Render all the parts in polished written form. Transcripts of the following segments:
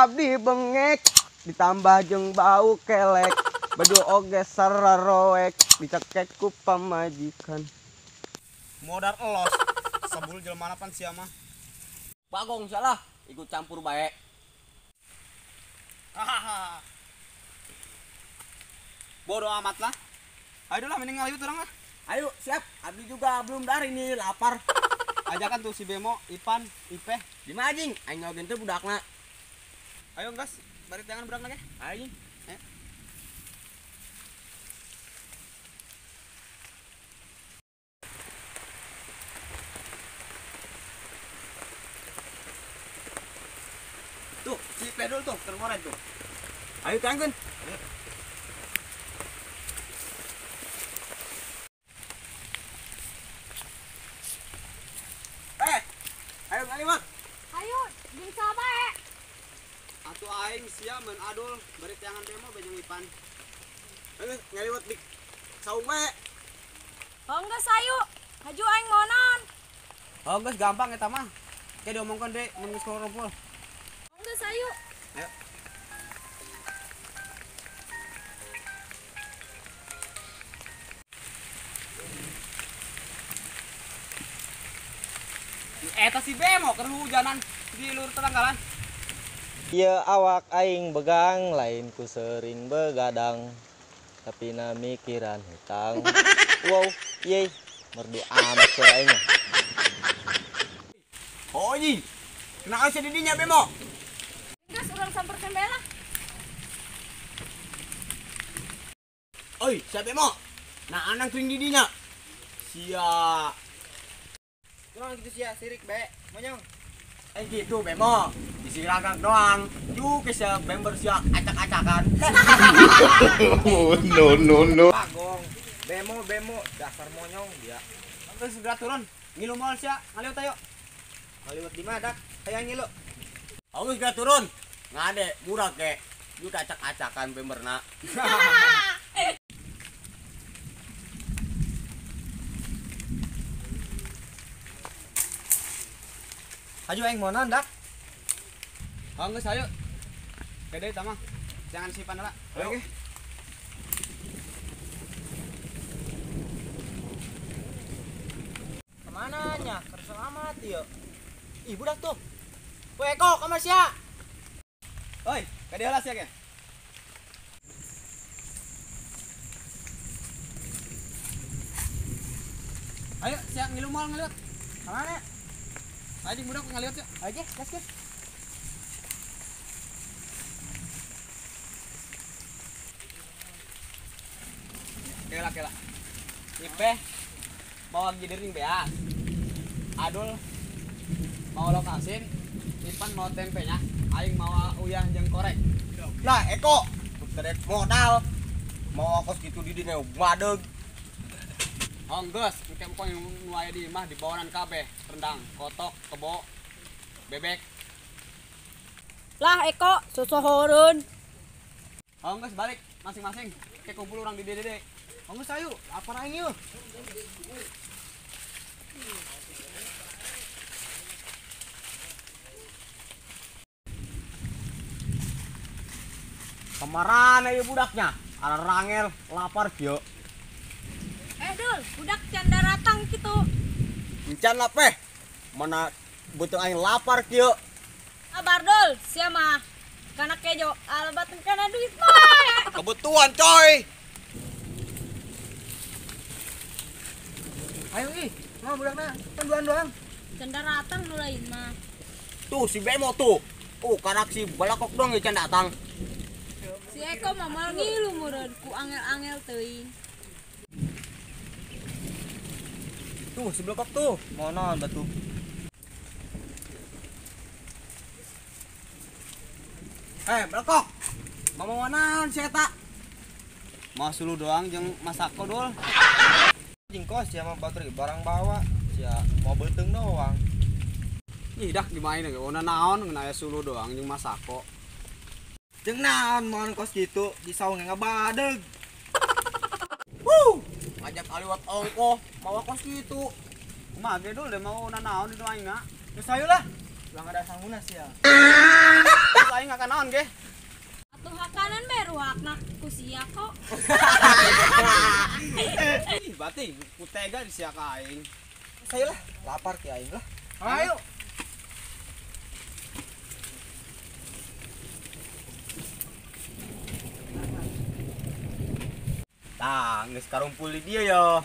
Abdi bengek ditambah jeung bau kelek. Baju oge sararoek dicekek ku pamajikan. Modar elos sebul jelema pan sia mah. Bagong salah ikut campur bae. Hahaha. Bodoh amat lah. Ayo lah mending ngaliwet urang lah. Ayo siap, abdi juga belum dari nih lapar. Ajakan tuh si Bemo, Ipan, Ipeh. Di mana anjing? Aing ngogen teh budakna. Ayo gas, bari tangan budakna ge. Ayo. Tuh, si Ipeh dulu tuh, termoren tuh. Ayo tanggun. Ayo ngaliwat. Ayo, jeung saha bae? Atuh aing sia mun adul bari teangan Bemo bejeng Ipan. Ayo ngaliwat di saung bae. Oh geus ayo, haju aing mau naon? Oh geus gampang eta mah. Ke diomongkeun deui mun geus kumpul. Oh geus ayo. Ayo. Eta si Bemo keur hujanan di luhur tetanggalan. Ieu awak aing begang lain ku sering begadang tapi na mikiran hutang. Wow, yey, merdu amat suara aing. Oh anjing. Kunaon sia di dinya Bemo? Geus urang samperkeun bae lah. Oi, sia Bemo. Nah anang kering di dinya. Sia. Kurang gitu sia sirik be, monyong. Gitu Bemo, isi ragak doang. Juga sia member sia acak-acakan. No no no. Bagong, Bemo Bemo dasar monyong dia. Terus segera turun, ngilu moal sia, ngaliwat ayo. Ngaliwat di mana dak? Hayang ngilu. Aku segera turun. Ngade murah ke. Juga acak-acakan memberna. Ayo aing mau naon dak? Oh geus ayo. Gede tah mah. Jangan si Ipan lah. Oke. Kemana nya? Kersa amat ieu. Ih budak tuh. Weh Eko, ka sia? Oi, ka dieu lah sia ge. Ayo sia ngilu moal ngaliwat. Kamana? Ayo jeung budak ngaliwat sia. Ayo ge, gas gas. Kela kela. Ipeh mau gidiring beas. Adul mau lok asin, Ipan mau tempenya, aing mau uyah jeung korek. Lah Eko, terek modal. Mau kos gitu di dinya badeg. Oh geus, engke engko nu aya di imah dibawanan kabeh, rendang, kotok, kebo, bebek. Lah Eko, sosohoreun. Oh geus balik masing-masing, ke kumpul urang di DDD. Oh geus ayo, lapar aing yeuh. Kamarana ieu budaknya? Ara rangel, lapar kieu. Dul, budak can daratang kitu. Encan lah peh. Mana butuh aing lapar kieu. Kabar dul, sia mah kana kejo alebat kana duit mah. Kebutuhan coy. Ayo ih, mah budakna kan duaan doang. Can daratang nu lain mah. Tuh si Bemo tuh. Oh, karak si balakok dong can datang. Si Eko mah moal ngilu meureun ku angel-angel teuing. Tuh, si blokok tuh. Mau naon batu. Blokok. Mau naon si eta? Mau sulu doang jeung masako dul. Jeung kos sia mah batur barang bawa, sia mau beuteung doang. Ih dah dimain ge ona naon ngeun aya sulu doang jeung masako. Jeung naon moal kos kitu di saung ngabadeg. Wuh, ngajak aliwat ongkoh mawa kos kitu. Kumaha ge dul mau nanaon di aing na. Geus ayo lah. Ulah ada sanguna sia. Aing ngakan naon ge? Atuh hakanan bae ruakna ku sia kok. Ih, berarti ku tega di sia ka aing. Saya lah, lapar ki aing lah. Ayo. Tah, geus karumpul di dieu yo.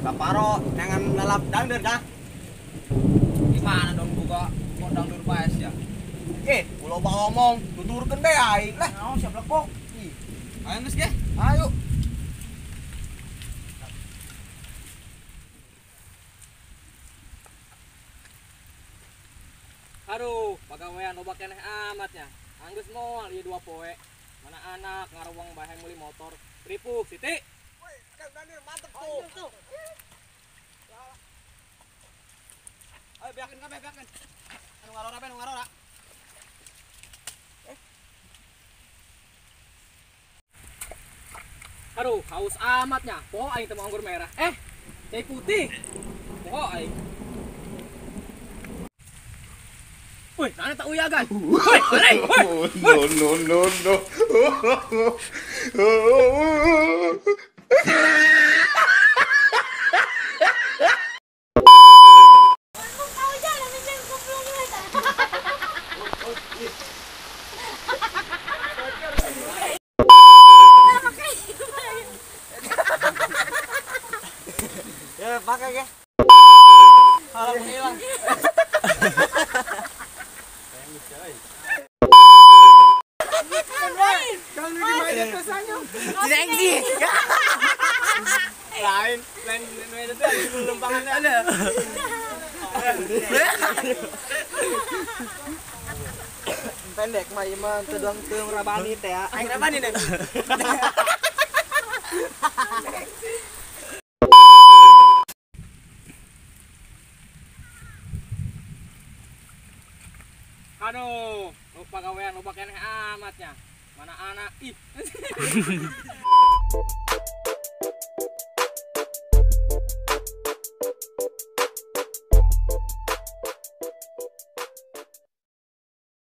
Kaparo nangan lalap dangdeur dah. Gimana dong buka kok dangdeur paes ya? Ulah loba omong, tuturkeun bae aing lah. Naon siap lekok. Ih. Ayo geus ge. Ayo. Aduh, pagawean loba keneh amatnya. Anggeus moal ieu 2 poe. Mana anak ngarawang bae meuli motor. Ripuh Siti. Woi, kan dangdeur mantep tuh. Ayo biakin kabeh, biakin. Anu ngarora bae, anu ngarora. Aduh, haus amatnya. Po aing temu anggur merah. Cai putih. Po aing. Woi, nana tak uyagan. Woi, woi, woi. No, no, no, no. Ya, pakai ya. Halang hilang. Lain, lain itu lempangan ada. Pendek mah ieu mah teu doang teu rabani teh. Aing rabani deh. Aduh, lupa gawean loba keneh amatnya. Mana anak ih.